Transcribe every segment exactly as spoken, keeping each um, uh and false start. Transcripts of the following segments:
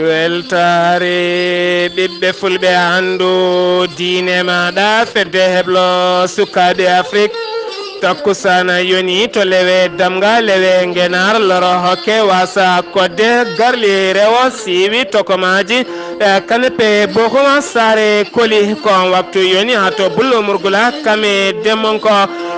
Weltaare ɓiɓɓe fulɓe, anndu diine maaɗa, fedde heblo sukaaɓe Afrik. Takkusaana yoni to lewe damga, lewe ngenaar, loro hokke, wasa kodde, garli rewo, siiwi tokomaaji, e kanepe bohuma, saare koli. Ko on waktu yoni haa to bullo murgula, kame demmonko.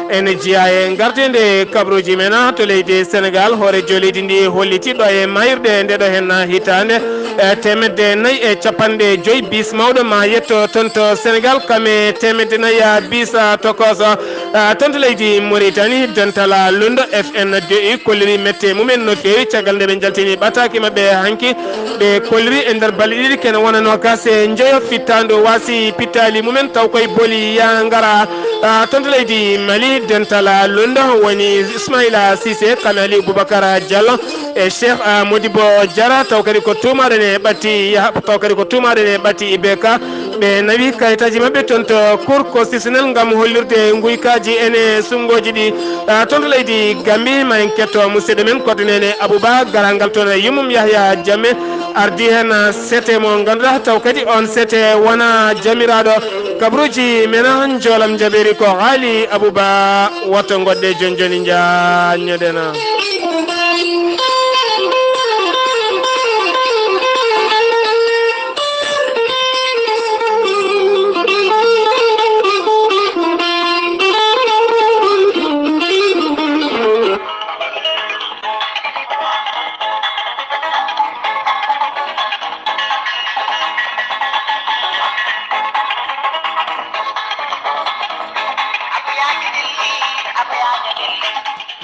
Ene jeyaa e ngartinde kabaruuji men to leydi Senegaal. Hoore jolidi ndi holliti ɗo e maayirɗe nde ɗo hen hitaande, e teemedde nayi e capanɗe joyi bis mawɗo ma yetto toon to Senegaal, kame teemedde nayi bis tokoso, a, toon to leydi Mauritanie. Dental Lundo F N D I kolliri mette mumen no feewi caggal nde ɓe njaltini ɓataake maɓɓe hanki. Ɓe kolliri e nder balɗe ɗiɗi kene wona noogaas e njoyo fittaandu waasi pittaali mumen taw koye boli yaa ngara. A, toon to leydi Mali, Dental Lundo woni Ismaila Cissé, kame Aliou Boubacar Diallo e Cheikh, a, Modibo Diarra, taw kadi ko tuumaaɗo ne ɓatti, taw kadi ko tuumaaɗo ne ɓatti I B K. Ɓe nawi kayitaaji maɓɓe toon to Cour constitutionnelle ngam hollirde nguykaaji ene sunngooji ɗi. A, toon to leydi Gambie, ma en ketto musidɗo men Koddo Nene Abouba, garal ngal toon e yummum Yahya Jammeh ardi heen sete mo ngannduɗaa taw kadi on sete wona jamiraaɗo kabaruuji men. Njoolam jaɓeeri ko Haali Abouba. Woto ngoɗɗe jooni jooni njaññoɗen.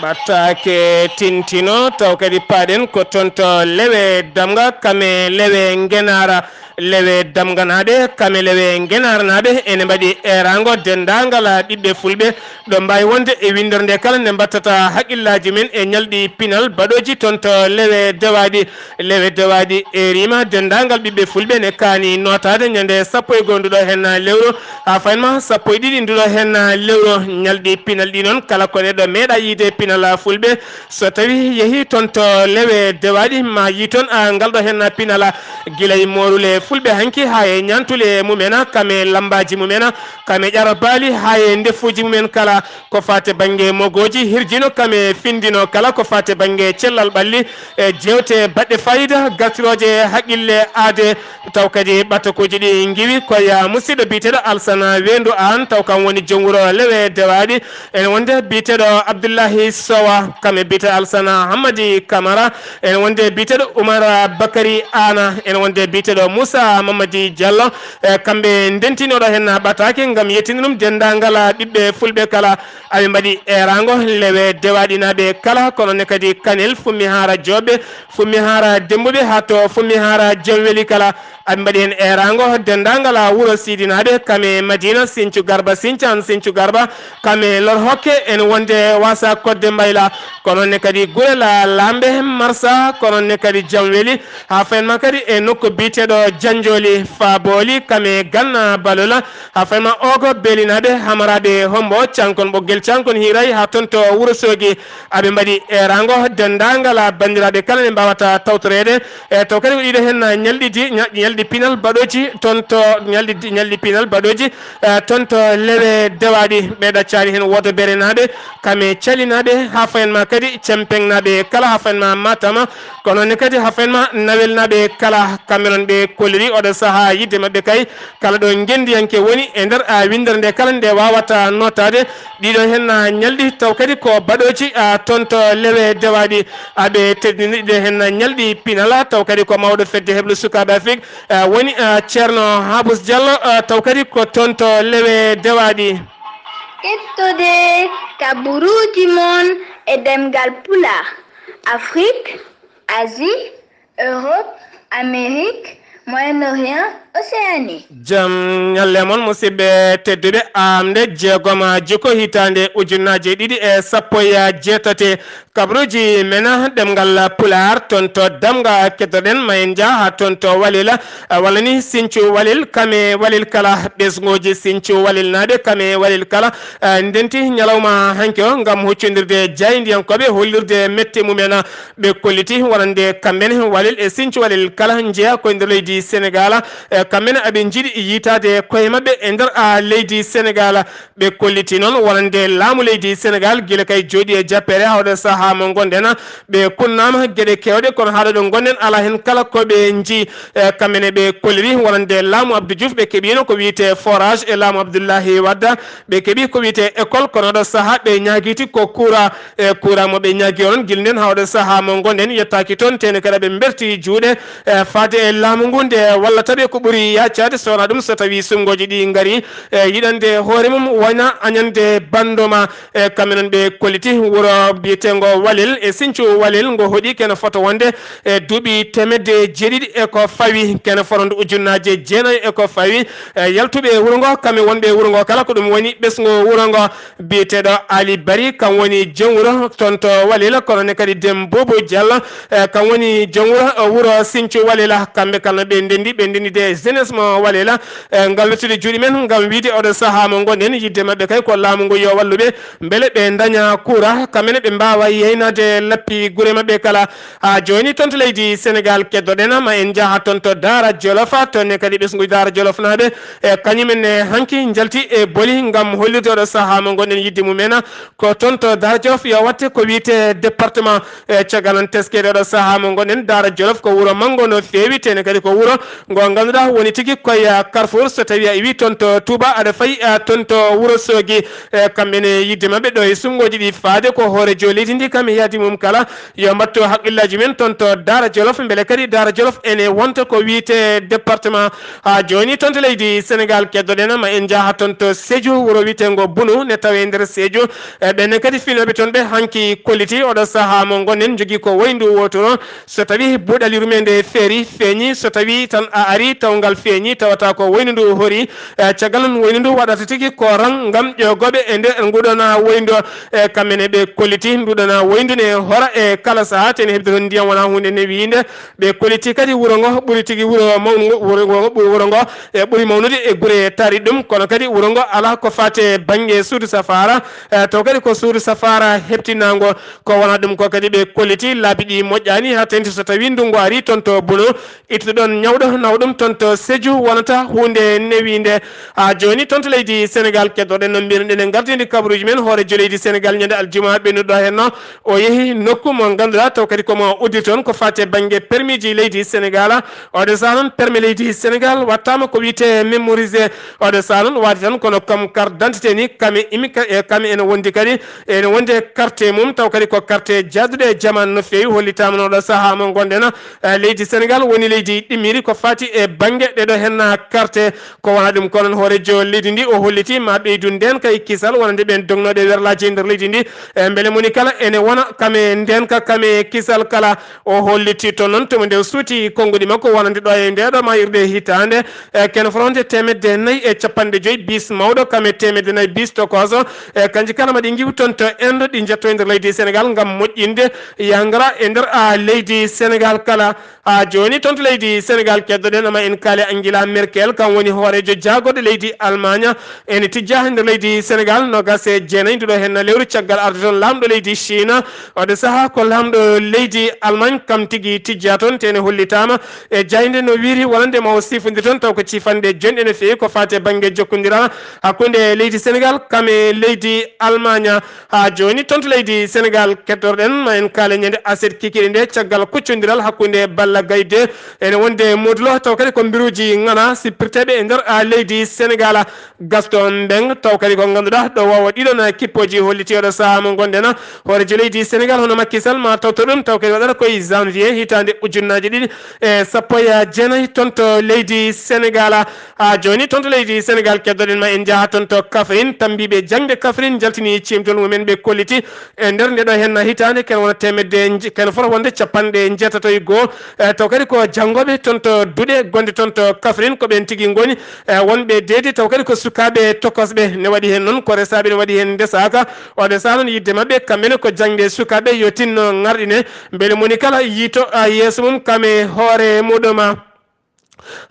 Ɓattaake tintino, taw kadi paaɗen ko toon to lewe damga, kame lewe ngenaara, lewe damganaaɓe, kame lewe ngenaaranaaɓe, ene mbaɗi eeraango denndaangal ɓiɓɓe fulɓe, ɗo mbaawi wonde e winndere nde kala nde mbattata haqqillaaji men e ñalɗi pinal baɗooji toon to lewe dewaaɗi. Lewe dewaaɗi eeriima, denndaangal ɓiɓɓe fulɓe ne kaani nootaade ñande sappo e goho nduɗo henna lewru, haa faynma sappo e ɗiɗi nduɗo henna lewru. Ñalɗi pinal ɗi noon, kala ko neɗɗo meeɗa yiide pinal fulɓe, so tawi yehi toon to lewe dewaaɗi, ma yi toon, a, ngal ɗo henna pinal, gila e moorule fulɓe hanki haa e ñaantule mumen, kame lammbaaji mumen, kame ƴarabaali haa e ndefuuji mumen kala. Ko faati bannge mogooji, hirjino kame findino kala ko faati bannge cellal ɓalli, e jeewte baɗɗe fayida, gartirooje haqqille aade. Taw kadi ɓatakuuji ɗi ngiwi ko ya musidɗo biyeteeɗo Alsana Weendu Aan, taw kam woni joom wuro Lewe Dewaaɗi. Ene wonde biyeteeɗo Abdullahi Sowa, kam e biyeteeɗo Alsana Hammadi Kamara. Ene wonde biyeteeɗo Umar Bakari Aana. Ene wonde biyeteeɗo Moussa Mamadi Diallo. E kamɓe ndentinoɗo hen ɓataake ngam yettinɗum denndaangal ɓiɓɓe fulɓe kala. Aɓe mbaɗi eeraango Lewe Dewaaɗinaaɓe kala, kono ne kadi Kanel Fummi Haara Jooɓe, Fummi Haara Demmbuɓe haa to Fummi Haara Jamweli kala. Aɓe mbaɗi heen eeraango denndaangal wuro Siidinaaɓe, kame Madina, Sinthiou Garba, Sinthiane Sinthiou Garba, kame Lor Hokke, ene wonde Waasa Kodde Mbayla, kono ne kadi Gurel Laamɓe, Marsa, kono ne kadi Jamweli, haa faynma kadi e nokku biyeteeɗo Janjooli, Faabooli, kame Ganna Balola, haa faynma Oogo, Beelinaaɓe, Hamaraaɓe, Hombo, Cankon Ɓoggel, Cankon Hiiray, haa toon to Wuro Soogi. Aɓe mbaɗi eeraango denndaangal banndiraaɓe kala ne mbaawata tawtoreede. E taw kadi ko ɗiɗo heen ñalɗi di-, ña-, ñalɗi pinal baɗooji toon to, ñalɗi di-, ñalɗi pinal baɗooji, e, toon to Lewe Dewaaɗi. Ɓe ɗaccaani heen wooto Berenaaɓe, kame Calinaaɓe, haa faynma kadi Cempeŋnaaɓe kala, haa faynma Maatama, kono ne kadi haa faynma Nawelnaaɓe kala. Kamɓe noon ɓe kolliri oɗo sahaa yiɗde maɓɓe kay, kala ɗo ngenndiyanke woni e nder, a, winndere nde kala nde waawata nootaade. Ɗiɗo heen, a, ñalɗi taw kadi ko baɗooji, a, toon to Lewe Dewaaɗi. Aɓe teddini ɗiɗo heen ñalɗi pinal, taw kadi ko mawɗo fedde heblo sukaaɓe Afrik, a, woni, a, Ceerno Habus Diallo, a, taw kadi ko toon to Lewe Dewaaɗi. Kettode kabaruuji mon e ɗemngal Pulaar, Afrik, Asie, Europe, Amérique, Moyen-Orient, Océane. Jam ñalle mon, musidɓe tedduɓe. Aamde jeegoma jikko hitaande ujunnaji ɗiɗi e sappo e jeetati. Kabruji men ɗemngal Pulaar, toon to Damga keddoɗen, ma en njah haa toon to Walil, eh, walla ni Siñcu Walil, kame Walil kala, ɓesnguuji Siñcu Walil naaɓe, kame Walil kala, eh, ndenti ñalawma hanki o ngam huccondirde jaayndiyankooɓe, hollirde mette mumen. Ɓe kolliti wonande kamɓe ne Walil e Siñcu Walil kala njeya koye nder leydi Senegal, eh, kamɓe ne aɓe njiɗi yiytaade koye maɓɓe e nder, ah, leydi Senegal. Ɓe kolliti noon wonande laamu leydi Senegal gila kay jooɗi e jappeere hawde sahaa mo ngonɗen. Ɓe kunnaama geɗe keewɗe, kono haa ɗo ɗo ngonɗen alaa heen kala ko ɓe njii. Eh, kamɓe ne ɓe kolliri wonande laamu Abdou Diouf, ɓe keɓiino ko wiyetee forage, e laamu Abdoulaye Wade ɓe keɓi ko wiyetee école, kono ɗo sahaa ɓe ñaagiti ko courant. E courant mo ɓe ñaagi o noon, gila ndeen hawde sahaa mo ngonɗen yettaaki toon, tene kadi ɓe mberti juuɗe, e faade e laamu ngu nde wallata ɓe ko ɓuri yaacaade, so wonaa ɗum so tawii suɓngooji ɗi ngarii, e yiɗande hoore mum wona añande banndo ma. E kamɓe noon ɓe kolliti wuro biyeteengo Walel e Siñcu Walel, ngo hoɗi kene fota wonde e duuɓi teemedde jeeɗiɗi e ko fawi, kene fota wonde ujunnaaje jeenayi e ko fawi. E yaltuɓe wuro ngo, kamɓe wonɓe wuro ngo kala, ko ɗum woni ɓesngu wuro ngo, biyeteeɗo Ali Bari, kam woni joom wuro toon to Walel, kono ne kadi Dem Bobo Diallo, e kam woni joom wuro, e wuro Siñcu Walel. Kamɓe kala no ɓe ndenndi, ɓe ndenndi de jeunesse mo Walel, e ngam wettude juuɗe men, ngam wiide oɗo sahaa mo ngonɗen, yiɗde maɓɓe kay ko laamu ngu yo wallu ɓe, mbele ɓe ndaña courant, kamɓe ne ɓe mbaawa yeynaade lappi gure maɓɓe kala. Haa jooni toon to leydi Senegal keddoɗen, ma en njaha toon to Daara Jolof, toon ne kadi ɓesngu Daara Jolof naaɓe, e kañum en ne hanki njalti e boli ngam hollirde oɗo sahaa mo ngonɗen yiɗde mumen. Ko toon to Daara Jolof yo watte ko wiyetee département, e caggal noon teskeede oɗo sahaa mo ngonɗen, Daara Jolof ko wuro manngo no feewi, tene kadi ko wuro ngo ngannduɗaa woni tigi koye carrefour, so tawii a iwii toon to Touba aɗa fayi, e toon to Wuro Soogi. E kamɓe ne yiɗde maɓɓe ɗo e suɓngooji ɗi faade ko hooreejo leydi ndi kam e yaadi mum kala yo mbattu haqqillaaji men toon to Daara Jolof, mbele kadi Daara Jolof ene wonta ko wiyetee département. Haa jooni toon to leydi Senegal keddoɗen, ma en njaha toon to Sédhiou, wuro wiyeteengo Bunu ne tawe nder Sédhiou. E ɓenne kadi finooɓe toon ɓe hanki kolliti oɗo sahaa mo ngonɗen, njogii ko wayi ndu wootoro. So tawii buuɗal yurmeende feeri, feeñi, so tawii tan a arii taw ngal feeñi, tawata ko wayi ndu hori. E caggal noon wayi ndu waɗata tigi ko rang ngam ƴoogooɓe e nder nguɗona wayi ndu. E kamɓe ne ɓe kolliti nduɗona wayi ndu ne hora e kala sahaa, tene heɓde toon ndiyam wonaa huunde newiinde. Ɓe kolliti kadi wuro ngo ɓuri tigi wuro mawnugo, wuro ngo ɓuri, wuro ngo e ɓuri mawnude e gure taariiɗe ɗum, kono kadi wuro ngo alaa ko faati e bannge suudu safaara, e taw kadi ko suudu safaara heɓtinaango. Ko wonaa ɗum ko kadi ɓe kolliti laabi ɗi moƴƴaani, haa teeŋti so tawii ndunngu arii toon to Bunu, ittude ɗoon ñawɗo nawa ɗum toon to Sédhiou wonata huunde newiinde. Haa jooni toon to leydi Senegal keddoɗen no mbiruɗen e ngardiindi kabaruuji men, hooreejo leydi Senegal ñande aljuma ɓennuɗo heen no o yehi nokku mo ngannduɗaa taw kadi ko mo udditi toon ko faati e bannge permis ji leydi Senegal. Oɗo sahaa noon permis leydi Senegal wattaama ko wiyetee mémorisé. Oɗo sahaa noon waɗi tan kono comme carte d'identité ni, kame imi ka-, e kame ene wondi kadi, ene wondi e carte mum, taw kadi ko carte jaaduɗo e jamaanu no feewi, hollitaama no oɗo sahaa mo ngonɗen. Eh, leydi Senegal woni leydi ɗimmiri ko faati e bannge ɗeɗo heen carte. Ko wonaa ɗum ko noon hooreejo leydi ndi o holliti ma ɓeydu ndeenka e kisal wonande ɓeen dognooɓe werlaaji e nder leydi ndi. E mbele moni kala ene wona kame ndeenka kame kisal kala. O holliti toon noon tomo nde o suuti konnguɗi makko wonande ɗo e ndeɗo mayirɗe hitaande, e kene fota wonde teemedde nayi e capanɗe joyi bis mawɗo kame teemedde nayi bis tokoso. E kanji kala ma ɗi ngiw toon to Inde, ɗi njetto e nder leydi Senegal ngam moƴƴinde yahgara e nder, a, leydi Senegal kala. Haa jooni toon to leydi Senegal keddoɗen ma en kaali Angela Merkel, kam woni hooreejo jaagorɗe leydi Almaaña. Ene tijjaa nder leydi Senegal noogaas e jeenayi nduɗo heen lewru caggal arde toon laamɗo leydi Chine. Oɗo sahaa ko laamɗo leydi Almaañ kam tigi tijjaa toon, te ene hollitaama e jaaynde no wiiri wonande ma o sifondir toon, taw ko cifanɗe jonɗe no feewi ko faati e bannge jokkondiral hakkunde leydi Senegal kam e leydi Almaaña. Haa jooni toon to leydi Senegal kettorɗen ma en kaale ñande aset kikiiɗe nde caggal kuccondiral hakkunde Balla Gaye deux ene wonde Modou Lo, taw kadi ko mbiruuji ŋana sippirteeɓe e nder, a, leydi Senegal. Gaston Mbengue, taw kadi ko ngannduɗaa ɗo waawa ɗiɗon kippooji holliti oɗo sahaa mo ngonɗen. Hooreejo leydi Senegal hono Macky Sall ma tawto ɗum, taw kadi waɗata koye janvier hitaande ujunnaaji ɗiɗi e sappo e jeenayi toon to leydi Senegal. Haa jooni toon to leydi Senegal keddoɗen ma en njaha toon to Kaffrine, tammbiiɓe jaŋde Kaffrine njaltini ciimtol mumen, ɓe kolliti e nder nde ɗo heen hitaande kene wona teemedde nj-, kene fota wonde capanɗe njeetato e goo. E taw kadi ko janngooɓe toon to duɗe gonɗe toon toon to Kafrin, ko ɓeen tigi ngoni, eh, wonɓe deedi, taw kadi ko sukaaɓe tokosɓe. Ne waɗi heen noon ko resaaɓe, ne waɗi heen ndesaaka. Oɗo sahaa noon, yiɗde maɓɓe, kamɓe ne ko jaŋde sukaaɓe yo tinno ŋarɗine, mbele moni kala yiito, ah, yeeso mum kam e hoore muɗum.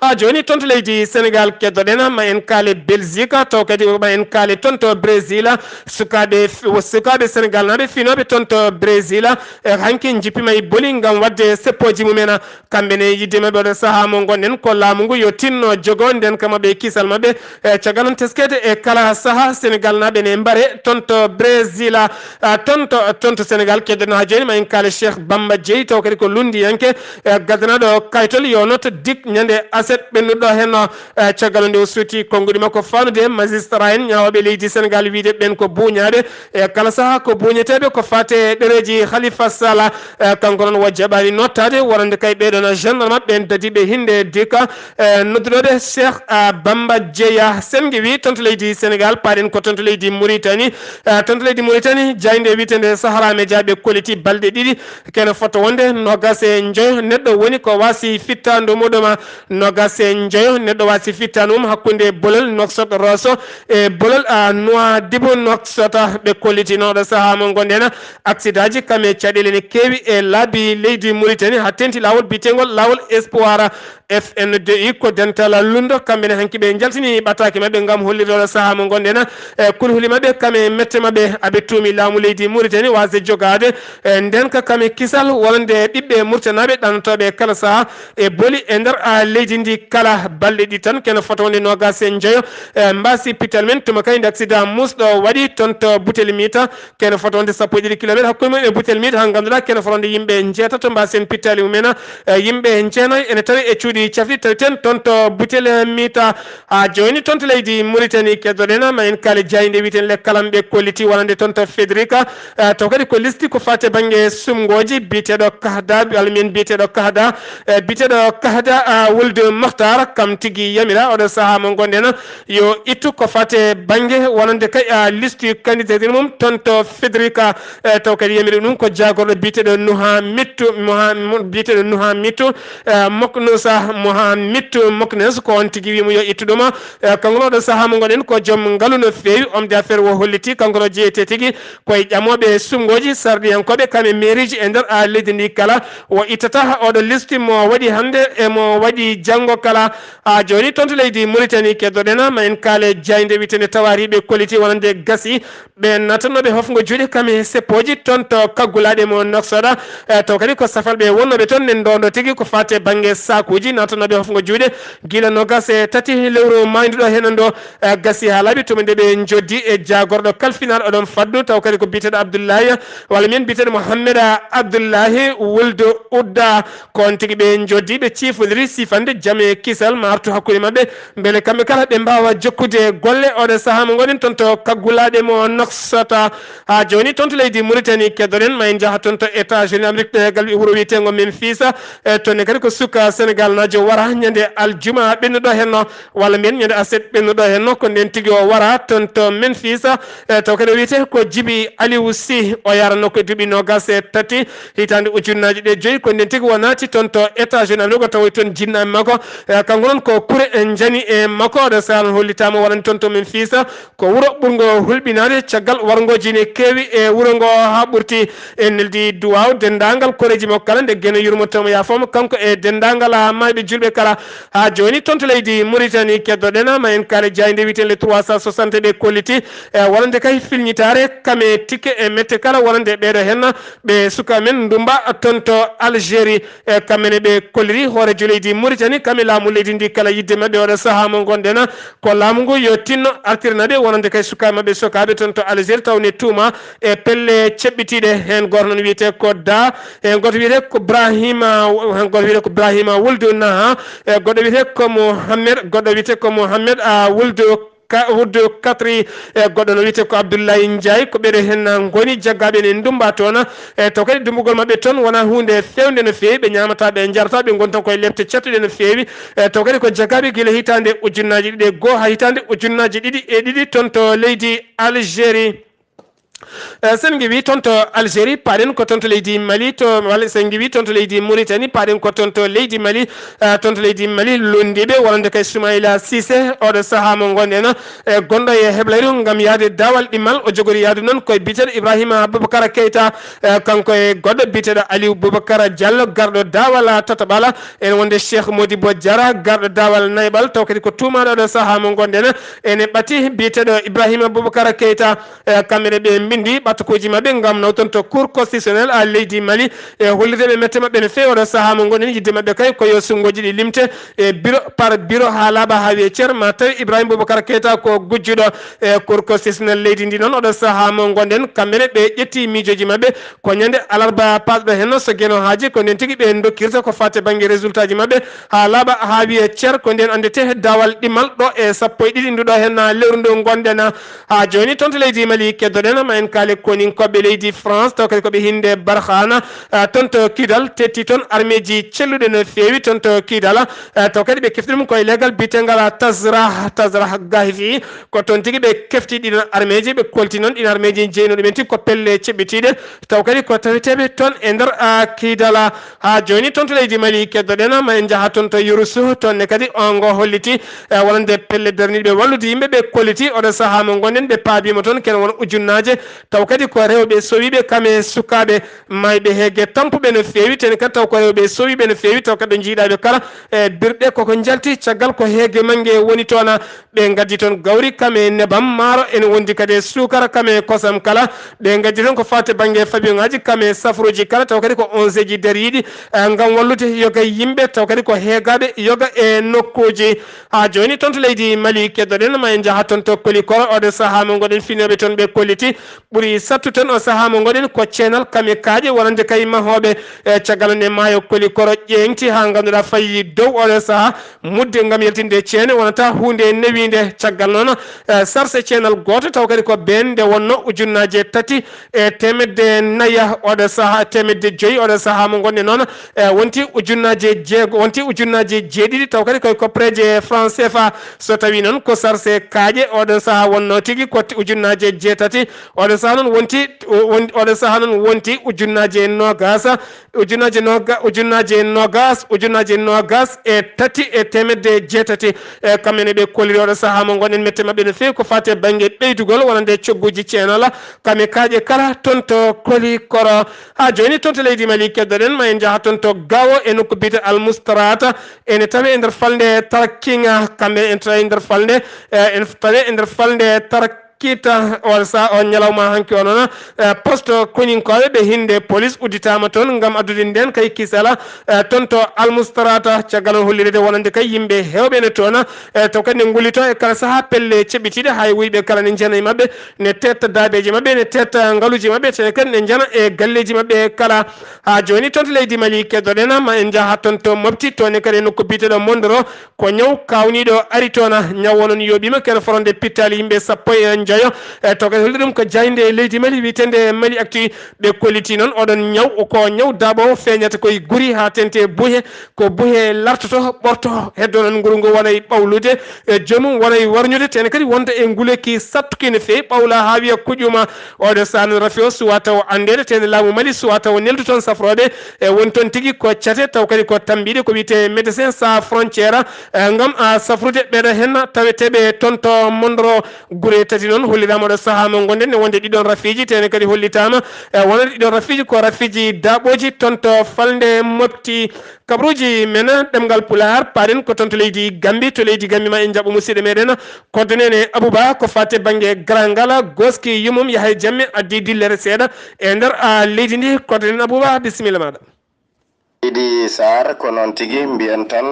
Haa jooni, toon to leydi Senegaal, keddoɗen, ma en kaale Belgique, taw kadi ma en kaale toon to Brésil. Sukaaɓe, sukaaɓe Senegaal naaɓe finooɓe toon to Brésil, e hanki njippiima e boli ngam waɗde seppooji mumen. Kamɓe ne, yiɗde maɓɓe, oɗo sahaa mo ngonɗen, ko laamu ngu yo tinno jogo ndeenka maɓɓe e kisal maɓɓe. E caggal noon, teskeede e kala sahaa, Senegaal naaɓe ne mbare toon to Brésil, a, toon to, toon to Senegaal. Keddoɗen haa jooni, ma en kaale Cheikh Bamba Dièye, taw kadi ko lunndiyanke, e gaddanaaɗo kaytol yo notto dik ñande aset ɓennuɗo heen. E caggal nde o suuti konnguɗi makko faanude magistrat en, ñaawooɓe leydi Senegaal, wiyde ɓeen ko buuñaaɓe. E kala sahaa ko buuñeteeɓe ko faati e ɗereeji Khalifa Sall. E kanko noon, o jaɓaani nottaade, wonande kay ɓee ɗoon gendarme ɓeen dadiiɓe hinnde dika, e nodduɗo ɓe Cheikh, a, Bamba Dièye. Sen ngewi toon to leydi Senegaal, paaɗen ko toon to leydi Mauritanie. E toon to leydi Mauritanie, jaaynde wiyeteende Sahara Media ɓe kolliti balɗe ɗiɗi, kene fota wonde noogaas e njoyo neɗɗo woni ko waasi fittaandu muɗum. Noogaas e njoyo neɗɗo waasi fittaandu mum hakkunde bolol Nouakchott Rosso e bolol, a, Nouadhibou Nouakchott. Ɓe kolliti noon, oɗo sahaa mo ngonɗen, aksidaaji kam e caɗeele ne keewi e laabi leydi Mauritanie, haa teeŋti laawol biyeteengol laawol Espoir, F N D I, ko dental lunndo. Kamɓe ne, hanki ɓe njaltini ɓataake maɓɓe ngam hollirde, oɗo sahaa mo ngonɗen, e kulhuli maɓɓe kam e mette maɓɓe. Aɓe tuumi laamu leydi Mauritanie waasde jogaade, e ndeenka kam e kisal wonande ɓiɓɓe murtanaaɓe ɗannotooɓe kala sahaa e boli e nder, a, leydi ndi kala. Balɗe ɗiɗi tan, kene fota wonde noogaas e njoyo, e mbaasi pital mum, tuma kay nde accident muusɗo waɗi toon to Butel Miita, kene fota wonde sappo e ɗiɗi kilometer hakkunde mum e Butel Miita, haa ngannduɗaa kene fota wonde yimɓe njeetato mbaasi heen pittaali mumen. E yimɓe jeenayo ene tawi e cuuɗi cafri tawi teen toon to Butel Miita. Haa jooni, toon to leydi Mauritanie, keddoɗen, ma en kaale jaaynde wiyeteende Le Kalam ɓe kolliti wonande toon to Fedrika. E taw kadi ko listi ko faati e bannge sumngooji, biyeteeɗo Kahda, walla mbiyen biyeteeɗo Kahda, e biyeteeɗo Kahda, a, Wuldu Makhtar, kam tigi yamira oɗo sahaa mo ngonɗen yo ittu ko faati e bannge wonande kay, a, listi candidature mum toon to Fedrika. E taw kadi yamiri ɗum ko jaagorɗo biyeteeɗo Nuha Mittu, Muha-, Mu-, biyeteeɗo Nuha Mittu, e Moknusa Muha Mittu Moknes, ko oon tigi wiyi mo yo ittu ɗum. E kanko noon, oɗo sahaa mo ngonɗen, ko joom ngalu no feewi, homme d'affaires, o holliti kanko no jeyetee tigi koye ƴamooɓe sumngooji, sarɗiyankooɓe kam e mairieji e nder, a, leydi ndi kala. O ittata oɗo listi mo waɗi hannde e mo waɗi janngo kala. Haa jooni, toon to leydi Mauritanie, keddoɗen, ma en kaale jaaynde wiyeteende Tawari ɓe kolliti wonande gasi. Ɓe naatannooɓe hofngo juuɗe kam e seppooji toon to kaggulaaɗe mo Nouakchott, e taw kadi ko safalɓe wonnooɓe toon, nen ndoondo tigi ko faati e bannge saakuuji, naatannooɓe hofngo juuɗe gila noogaas e tati lewru maayduɗo heen ɗo, e gasi haa laaɓi, tuma nde ɓe njoddi e jaagorɗo kalfinaal oɗon faddu, taw kadi ko biyeteeɗo Abdullahi, walla mbiyen biyeteeɗo Mohammed Abdullahi Wuldu Udda. Ko oon tigi ɓe njoddi, ɓe ciifondiri siifande jam e kisal ma artu hakkunde maɓɓe, mbele kamɓe kala ɓe mbaawa jokkude golle. Oɗo sahaa mo ngonɗen, toon to kaggulaaɗe mo Nouakchott. Haa jooni, toon to leydi Mauritanie, keddoɗen, ma en njaha toon to États-Unis Amérique, ɗo e gal wuro wiyeteengo Memphis. E toon ne kadi ko suka Senegaal naajo wara ñande aljuma ɓennuɗo heen ɗo, walla mbiyen ñande aset ɓennuɗo heen ɗo, ko ndeen tigi o wara toon to Memphis. E taw kadi o wiyetee ko Jibi Aliou Sy, o yaranoo ko e duuɓi noogaas e tati, hitaande ujunnaaji ɗe joyi, ko ndeen tigi o naati toon to États-Unis Amérique, o tawoyi toon jinnaaɓe makko. E, kanko noon ko kure en njani e makko, oɗo sahaa noon hollitaama wonande toon to Memphis, ko wuro ɓurngo hulɓinaade caggal warngooji ne keewi e wuro ngo haa ɓurti. En neldi duwaaw denndaangal koreeji makko kala, nde geno yurmo tawmo yaafooma, kanko e denndaangal, a, maayɓe juulɓe kala. Haa jooni, toon to leydi Mauritanie, keddoɗen, ma en kaale jaaynde wiyetee le trois cent soixante ɓe kolliti, e, wonande kay filñitaare kam e tikke e mette kala, wonande ɓeeɗo heen ɓe suka men Ndumba toon to Algérie. E, kamɓe ne ɓe kolliri hooreejo leydi Mauritanie, kam e laamu leydi ndi kala, yiɗde maɓɓe oɗo sahaa mo ngonɗen, ko laamu ngu yo tinno artirana ɓe, wonande kay sukaaɓe maɓɓe sokaaɓe toon to Algérie, taw ne tuuma e pelle ceɓɓitiiɗe. Heen gooto noon wiyetee ko Da, heen gooto wiyetee ko Brahima, heen gooto wiyetee ko Brahima Wuldu Naha, e goɗɗo wiyetee ko Mohamed, goɗɗo wiyetee ko Mohamed, a, Wuldu Ka-, Wuldu Katri, e goɗɗo no wiyetee ko Abdoulaye Ndiaye. Ko ɓeɗo heen ngoni jaggaaɓe ne Ndumba toon. E taw kadi dummbugol maɓɓe toon wonaa huunde feewnde no feewi, ɓe ñaamataa, ɓe njarataa, ɓe ngoni tan koye lepte cattuɗe no feewi. E taw kadi ko jaggaaɓe gila hitaande ujunnaaji ɗiɗi e goo haa hitaande ujunnaaji ɗiɗi e ɗiɗi toon to leydi Algérie. Eh, sen ngiwi toon to Algérie, paaɗen ko toon to leydi Mali, to, walla sen ngiwi toon to leydi Mauritanie, paaɗen ko toon to leydi Mali, eh, toon to leydi Mali, lunndiiɓe wonande kay Soumaïla Cissé, oɗo sahaa mo ngonɗen, eh, gonɗo e hebleyru ngam yahde daawal ɗimmal, o jogori yahde noon koye biyeteeɗo Ibrahima Boubacar Keita, eh, kanko e goɗɗo biyeteeɗo Aliou Boubacar Diallo, garɗo daawal tataɓal, ene wonde Cheikh Modibo Diarra, garɗo daawal nayaɓal, taw kadi ko tuumaaɗo oɗo sahaa mo ngonɗen, ene ɓati biyeteeɗo Ibrahima Boubacar Keita, eh, kamɓe ne ɓe mbindi ɓattokuuji maɓɓe ngam nawton to Cour constitutionnel a leydi Mali, e hollirde ɓe mette maɓɓe no feewi oɗo sahaa mo ngonɗen yidde maɓɓe kay ko yo sunngoji ɗi limte e bureau par bureau haa laaɓa haa wiye cer ma tawi Ibrahima Boubacar Keita ko gujjuɗo e Cour constitutionnel leydi ndi noon oɗo sahaa mo ngonɗen kamɓe ne ɓe ƴetti miijooji maɓɓe ko ñande alarba paasɗo heen so geno haaji ko nden tigi ɓe dokkirta ko faati bannge résultat ji maɓɓe haa laaɓa haa wiye cer ko nden anndete daawal ɗimmal ɗo e sappo e ɗiɗi nduɗo heen lewru ndu ngonɗen haa jooni toon to leydi Mali keddoɗen ma en kaali koninkooɓe leydi France taw kadi ko ɓe hinnde Barkhane ah, toon to Kidal tetti toon armeeji celluɗe no feewi toon to Kidal ah, taw kadi ɓe kefti ɗum koye leggal biyetengal Tazrah Tazrah Gahifi ko toon tigi ɓe kefti ɗiɗon armeeji ɓe kolti noon ɗin armeeji jeyno ɗumen tigi ko pelle ceɓɓitiiɗe taw kadi ko taweteeɓe toon e nder ah, Kidal haa jooni toon to leydi Mali keddoɗen ma en njaha toon to Yurusu toon ne kadi on ngo holliti e wonande pelle darniiɗe ɓe wallude yimɓe ɓe kolliti oɗo sahaa mo ngonɗen ɓe paabiima toon ken won ujunnaaje taw kadi ko rewɓe sowiiɓe kam e sukaaɓe maayɓe heege tampuɓe no feewi ten kadi taw ko rewɓe sowiiɓe no feewi taw kadi ɗo njiiɗaaɓe kala e birɗe koko njalti caggal ko heege mannge woni toon ɓe ngaddi toon gawri kam e nebam maaro ene wondi kadi e suukara kam e kosam kala ɓe ngaddi toon ko faati bannge fabiyoŋaaji kam e safruuji kala taw kadi ko onseeji dariiɗi eh, ngam wallude yoga yimɓe taw kadi ko heegaaɓe yoga e nokkuuji haa jooni toon to leydi Mali keddoɗen ma en njaha toon to Kolikoro oɗo sahaa mo ngoɗen finooɓe toon ɓe kolliti ɓuri sattu toon o sahaa mo ngoɗen ko ceenal kamikaaje wonande kay mahooɓe e caggal nde maayo Kolikoro ƴeeŋti haa ngannduɗaa fayi dow oɗo sahaa mudde ngam yaltinde ceene wonata huunde newiinde caggal noon eh, sarse ceenal gooto taw kadi ko been nde wonno ujunnaaje tati e teemedde naya oɗo sahaa teemedde joyi oɗo sahaa mo ngonɗen noon e wonti ujunnaaje jeego wonti ujunnaaje jeeɗiɗi taw kadi koye koppereeje franc cfa so tawi noon ko sarse kaaƴe oɗon sahaa wonno tigi ko ujunnaaje jeetati oɗon sahaa noon wonti oɗon sahaa noon wonti ujunnaaje noogaas ujunnaaje nooga ujunnaaje noogaas ujunnaaje noogaas e tati e teemedde jeetati e kamɓe ne ɓe kolliri oɗo sahaa mo ngonɗen mette maɓɓe no feewi ko faati e bannge ɓeydugol wonande cogguuji ceenal kamɓe kaaƴe kala toon to Kolikoro haa jooni toon to leydi Mali keddoɗen ma en njaha toon to Gawo e nokku biyte Almustarata ene tawi e nder falnde Tarkinga kamɓe ene tawi e nder falnde ene tawi e nder falnde Tarkinga kita on sa on ñalawma hanki o noon eh, poste koñinkooɓe ɓe hinde police udditaama toon ngam addude nden kay kisala eh, toon to almustarata caggal on hollirede wonande kay yimɓe heewɓe ne toon eh, taw kadi ne ngullito e kala saha pelle ceɓɓitiiɗe hay wuyɓe kala ne njana e maɓɓe ne tetta daabeeji maɓɓe ne tetta ngaluuji maɓɓe tene kadi ne njana e galleeji maɓɓe kala haa jooni toon to leydi mali keddoɗen ma en njaha toon to mofti toon ne kadi e nokku biyeteɗo mondoro ko ñaw kaawniiɗo ari toon. Ñaw o noon yooɓiima kene foronde pittaali yimɓe sappo e njoyo. E, to kadi holli ɗum ko jaaynde e leydi Mali wiyeteende Mali Actu. Ɓe kolliti noon oɗon ñaw ko ñaw daaɓoowo feeñata koye guri haa teeŋti e buhe. Ko buhe lartoto ɓorto heddo noon nguru ngu wona e ɓawlude. E joomum wona e warñude teene kadi wonta e nguleyki sattuki no feewi ɓawla haa wiya kuƴuma. Oɗo sahaa noon rafi o suwa taw anndeede teene laamu Mali suwa taw neldu toon safrooɓe. E woni toon tigi ko cate taw kadi ko tambiiɗe ko wiyetee Médecins Sans Frontières. Eh, ngam a safrude ɓeɗo henna taweteɓe toon to mondoro gure tati noon hollirama ɗo saaha mo gonɗen ne wonde ɗiɗon rafiiji tene kadi hollitama eh, wonande ɗiɗon rafiiji ko rafiiji daɓoji toon to falnde mofti kabaruji men ɗemgal pulaar paɗen ko toon to leydi gambi to leydi gambi ma en jaɓɓo musidɗo meɗen koddo nene abouba ko fate banggue garangala goski yumum yahay jamme addi dillere seeɗa e nder a leydi ndi koddo nene abouba bisimilla maɗa. Sidi Saar, ko noon tigi mbiyen tan,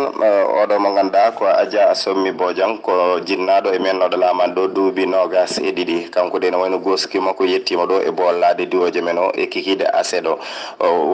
oɗo mo ngannduɗaa ko Adja Sommi Bojang, ko jinnaaɗo e men oɗo laaman ɗo duuɓi noogaas e ɗiɗi. Kanko de ene wayno goosuki makko yettiima ɗo e boollaade diwooje men o e kikiiɗe aset o,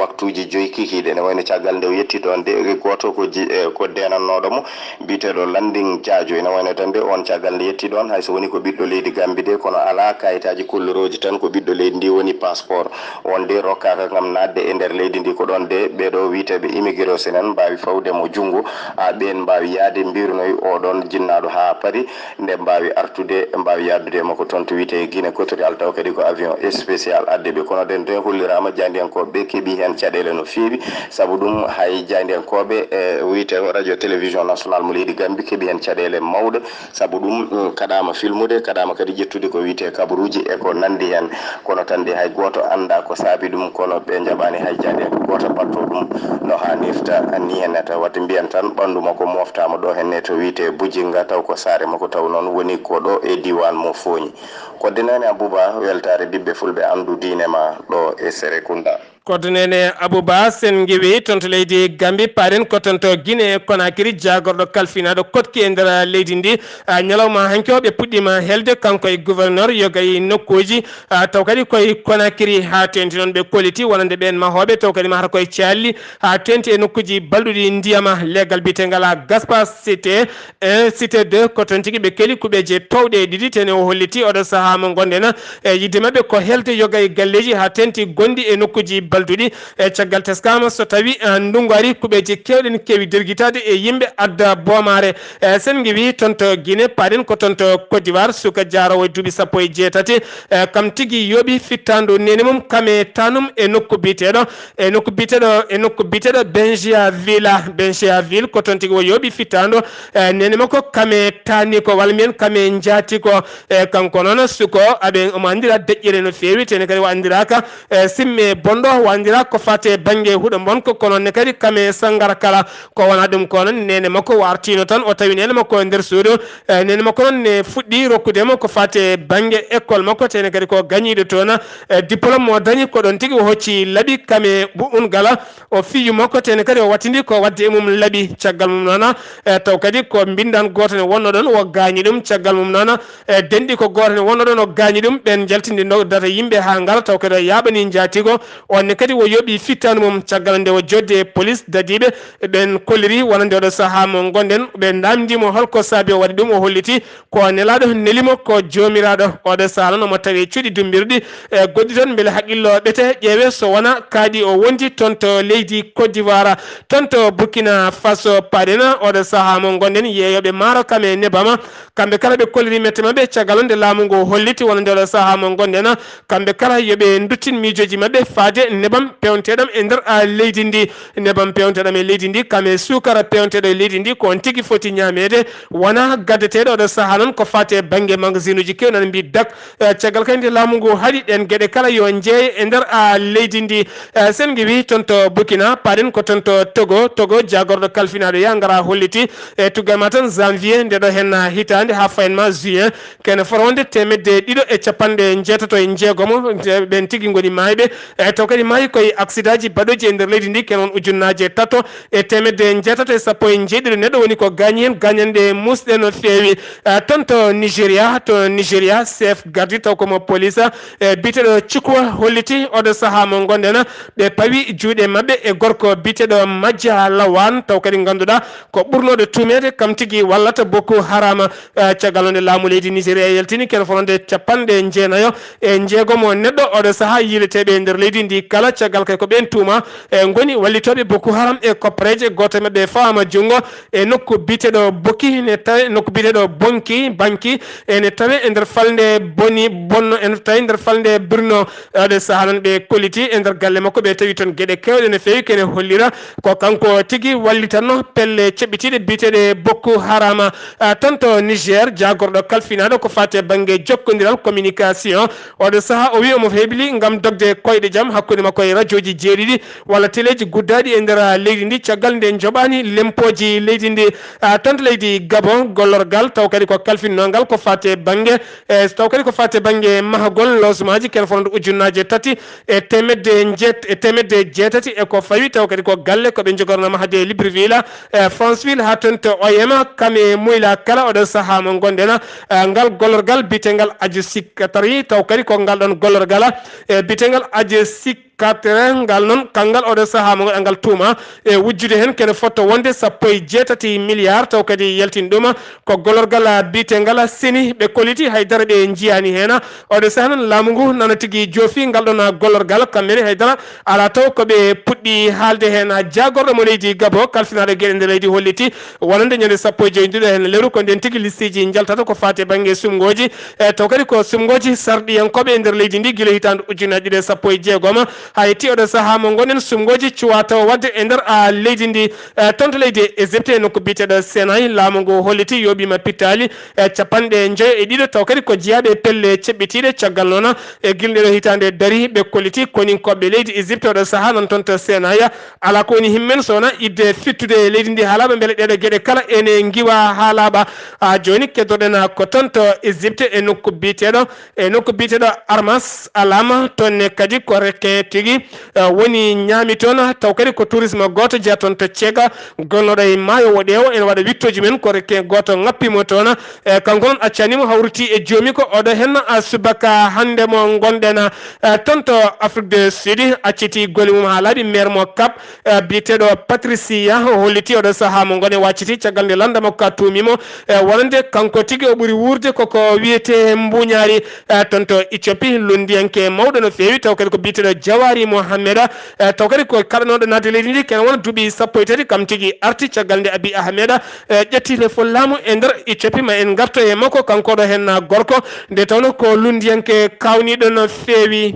waktuuji joyi kikiiɗe. Ene wayno caggal nde o yetti ɗoon de, gooto ko ji, ko deenannooɗo mo, biyeteeɗo Landing Jaajo. Ene wayno tan de oon caggal nde yetti ɗoon, hay so woni ko ɓiɗɗo leydi Gammbi de, kono alaa kayitaaji kollorooji tan ko ɓiɗɗo leydi ndi woni passeport. Oon de rokkaaka ngam naatde e nder leydi ndi. Ko ɗoon de ɓeeɗo wiyte Teɓe immigré o senen mbaawi fawde mo junngo, a ɓeen mbaawi yahde mbirunoy oɗon jinnaaɗo haa Paris, nde mbaawi artude, mbaawi yahdude e makko toon to wiyetee Guinée équatoriale, taw kadi ko avion spécial adde ɓe. Kono ɗen ɗon holliraama, jaayndiyankooɓe ɓe keɓi heen caɗeele no feewi, sabu ɗum hay jaayndiyankooɓe, e, wiyetee radio télévision nationale mo leydi Gambie keɓi heen caɗeele mawɗe, sabu ɗum, mm, kaɗaama filmude, kaɗaama kadi ƴettude ko wiyetee kabaruuji e ko nanndi heen. Kono tan de hay gooto anndaa ko saabi ɗum, kono ɓe njaɓaani hay jaayndiyanke gooto baɗto ɗum no haanirta nii heen ne. Taw waɗde mbiyen tan ɓanndu makko moftaama ɗo heen ne to wiyetee Bujinga, taw ko saare makko, taw noon woni ko ɗo e diiwaan mo Fooñi. Kodde Neene Abuba, weltaare ɓiɓɓe fulɓe, anndu diine ma ɗo e Serekunda. Kodde Neene Abuba, sen ngiwi toon to leydi Gambi, paaɗen ko toon to Guinée Conakry, jaagorɗo kalfinaaɗo koɗki e nder leydi ndi. A, ñalawma hanki o ɓe puɗɗiima helde kanko e gouverneur yoga e nokkuuji, a, taw kadi koye Conakry haa teeŋti noon ɓe kolliti wonande ɓeen mahooɓe, taw kadi mahata koye caalli haa teeŋti e nokkuuji balɗuɗi ndiyama. Leegal biyeteegal a Gaspa Cité un, Cité deux, ko toon tigi ɓe keeli kuɓeeje toowɗe e ɗiɗi, tene o holliti oɗo sahaa mo ngonɗen e yidde maɓɓe ko helde yoga e galleeji haa teeŋti gonɗi e nokkuuji balɗuɗi. E caggal teskaama so tawi, eh, ndunngu ari, kuɓeeje keewɗe ne keewi dergitaade e yimɓe adda boomaare. E sen ngiwi toon to Guinée, paaɗen ko toon to Côte d'Ivoire, suka jaaroowo e duuɓi sappo e jeetati, e kam tigi yooɓi fittaandu neene mum, kam e taanum e nokku biyeteeɗo, e nokku biyeteeɗo, e nokku biyeteeɗo Benjia Villa. Benjia Ville ko toon tigi o yooɓi fittaandu, e neene makko kam e taani ko, walla mbiyen kam e njaati ko. E kanko noon suko aɓe omo anndira deƴƴere no feewi, tene kadi o anndiraaka, e simme bonɗo, o anndiraaka ko faati e bannge huɗo mbonko, kono ne kadi kam e sanngara kala. Ko wona ɗum ko noon neene makko o artiino tan, o tawi neene makko e nder suudu. E neene makko noon ne fuɗɗi rokkude mo ko faati e bannge école makko, tene kadi ko gañiiɗo toon. E diplôme mo dañi ko ɗoon tigi o hocci laɓi kam e bu-, un gala. O fiyu makko tene kadi o wattindi ko waɗde e mum laɓi. Caggal mum noon, e taw kadi ko mbinndaan gooto ne wonnoo ɗoon o gaañi ɗum. Caggal mum noon, e denɗi ko gooto ne wonnoo ɗoon o gaañi ɗum. Ɓeen njaltindi nodata yimɓe haa ngara, taw kadi o yaaɓanii njaatiigo. On ne kadi o yooɓi fittaandu mum. Caggal nde o joddi e police dadiiɓe, ɓeen kolliri wonande oɗo sahaa mo ngonɗen, ɓe naamndii mo hol ko saabi o waɗi ɗum. O holliti ko nelaaɗo neli mo ko joomiraaɗo. Oɗo sahaa noon omo tawee cuuɗi dummbirɗi, e goɗɗi toon mbele haqqillo ɓete, ƴeewe so wona kaaɗi o wondi toon to leydi Côte d'Ivoire. Toon to Burkina Faso paaɗen, oɗo sahaa mo ngonɗen, yeeyooɓe maaro kam e nebam, kamɓe kala ɓe kolliri mette maɓɓe caggal nde laamu ngu holliti wonande oɗo sahaa mo ngonɗen. Kamɓe kala yo ɓe nduttin miijooji maɓɓe faade nebam peewnteeɗam e nder, a, leydi ndi. Nebam peewnteeɗam e leydi ndi, kam e suukara peewnteeɗo e leydi ndi, ko on tigi foti ñaameede, wona gaddeteeɗo oɗo sahaa noon ko faati e bannge magasinuuji keewɗi, nana mbiyi dak. E caggal kadi nde laamu ngu haɗi ɗeen geɗe kala yo njeeye e nder, a, leydi ndi. E sen ngiwi toon to Burkina, paaɗen ko toon to Togo. Togo, jaagorɗo kalfinaaɗo yaa ngara holliti e tuggal ma tan janvier nde ɗo heen hitaande haa fayen ma juin, kene fota wonde teemedde ɗiɗo e capanɗe njeetato e njeegomo, nde ɓeen tigi ngoni maayɓe. E taw kadi maayi koye aksidaaji baɗooji e nder leydi ndi, kene won ujunnaaje tato e teemedde njeetato e sappo e njeeɗiɗo neɗɗo woni ko gaañi heen, gaañanɗe muusɗe no feewi. E toon to Nigeria, to Nigeria, chef garde taw ko mo police, e biyeteeɗo Chukwu holliti oɗo sahaa mo ngonɗen, ɓe pawi juuɗe maɓɓe e gorko biyeteeɗo Majja Lawan, taw kadi ngannduɗaa ko ɓurnooɗo tuumeede kam tigi wallata Boko Haram. Eh, caggal nde laamu leydi Nigeria yaltini ken fotde capanɗe jeenayo e njeegomo neɗɗo oɗo sahaa yiileteeɓe e nder leydi ndi kala, caggal kay ko ɓeen tuuma, eh, ngoni wallitooɓe Boko Haram e koppareeje. Gooto e maɓɓe fawaama junngo e nokku biyeteeɗo Bokki ne tawi, nokku biyeteeɗo Bonki, Banki, ene tawe e nder falnde Boni, Bonno, ene tawi nder falnde Birno. Oɗo sahaa noon ɓe kolliti e nder galle makko, ɓe tawi toon geɗe keewɗe no feewi kene hollira ko kanko tigi wallitanno pelle ceɓɓitiiɗe biyeteeɗe Boko Haram. Ah, toon to Niger, jaagorɗo kalfinaaɗo ko faati e bannge jokkondiral, communication, oɗo sahaa o wi omo hebli ngam dogde koyɗe jam hakkunde makko e rajooji jeeɗiɗi walla teleeji guddaaɗi e nder leydi ndi, caggal nde njoɓaani lempooji leydi ndi. Ah, toon to leydi Gabon, gollorgal taw kadi ko kalfinnoogal ko faati e bannge, e taw kadi ko faati e bannge mahagol logement ji, ken fotde ujunnaaje tati e teemedde njeet-, e teemedde jeetati e ko fawi, taw kadi ko galle ko ɓe njogorno mahde Libreville, e Franceville, haa toon to O M, kam e Muyla kala oɗo sahaa mo ngonɗen, e ngal gollorgal biyetengal Aji Sikatari, taw kadi ko ngal ɗon gollorgal, e biyetengal Aji Sik-, Quatre ngal noon, kanngal oɗo sahaa mo ngal tuuma e wujjude heen kene fotto wonde sappo e jeetati milliards, taw kadi yaltin ɗum ko golorgal biyetengal Seni. Ɓe kolliti hay dara ɓe njiyaani heen. Oɗo sahaa noon laamu ngu nana tigi joofi ngal ɗoon golorgal, kamɓe ne hay dara alaa taw ko ɓe puɗɗi haalde heen. Jaagorɗo mo leydi Gabo, kalfinaaɗo geɗe nder leydi, holliti wonande ñande sappo e joy nduɗo heen lewru ko ndeen tigi listiiji njaltata ko faati e bannge sumngooji, e taw kadi ko sumngooji sarɗiyankooɓe e nder leydi ndi gila hitaande ujunnaji ɗiɗi e sappo e jeegom. Haa yetti oɗo sahaa mo ngonɗen, sumngooji cuwaa taw waɗde e nder, a, leydi ndi, e, toon to leydi Égypte e nokku biyeteeɗo Senay. Laamu ngu holliti yooɓiima pittaali, e, capanɗe njoyo e ɗiɗo, taw kadi ko jeyaaɓe e pelle ceɓɓitiiɗe. Caggal noon, e gila nde ɗo hitaande darii, ɓe kolliti koninkooɓe leydi Égypte oɗo sahaa nan toon to Senay. Alaa ko woni himmen so wonaa idde fittude e leydi ndi haa laaɓa, mbele ɗeeɗo geɗe kala ene ngiwa haa laaɓa. A, jooni keddoɗen ko toon to Égypte e nokku biyeteeɗo, e nokku biyeteeɗo Armas Alama. Toon ne kadi ko requin tigi, e, woni ñaami toon, taw kadi ko tourisme gooto jeyaa toon to Ceega, gonnooɗo e maayo Woɗeewo. Ene waɗa wiɗtooji men, ko requin gooto ŋappi mo toon. E, kanko noon accaani mo, hawriti e joomi ko oɗo heen, a, subaka hannde mo ngonɗen, e, toon to Afrique du Sud, acciti golle mum haa laaɓi. Maire mo Cap, e, biyeteeɗo Patricia, o holliti oɗo sahaa mo ngonɗen wacciti caggal nde lannda makko ka tuumi mo, e, wonande kanko tigi o ɓuri wuurde koko wiyetee mbuñaari, e, toon to Éthiopie. Lunndiyanke mawɗo no feewi, taw kadi ko biyeteeɗo Jawari Mohammeda, e, taw kadi ko kaɗanooɗo naatde leydi ndi, kene wona duuɓi sappo e tati kam tigi arti caggal nde Abiy Ahmeda, e, ƴetti lefol laamu e nder Éthiopie. Ma en ngarto e makko, kanko ɗo heen gorko, nde tawnoo ko lunndiyanke kaawniiɗo no feewi.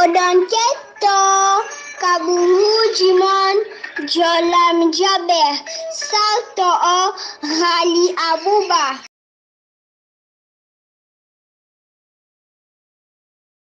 Oɗon keɗtoo kaɓuuji mon Jolam Jaɓe, salto o Haali Abuba.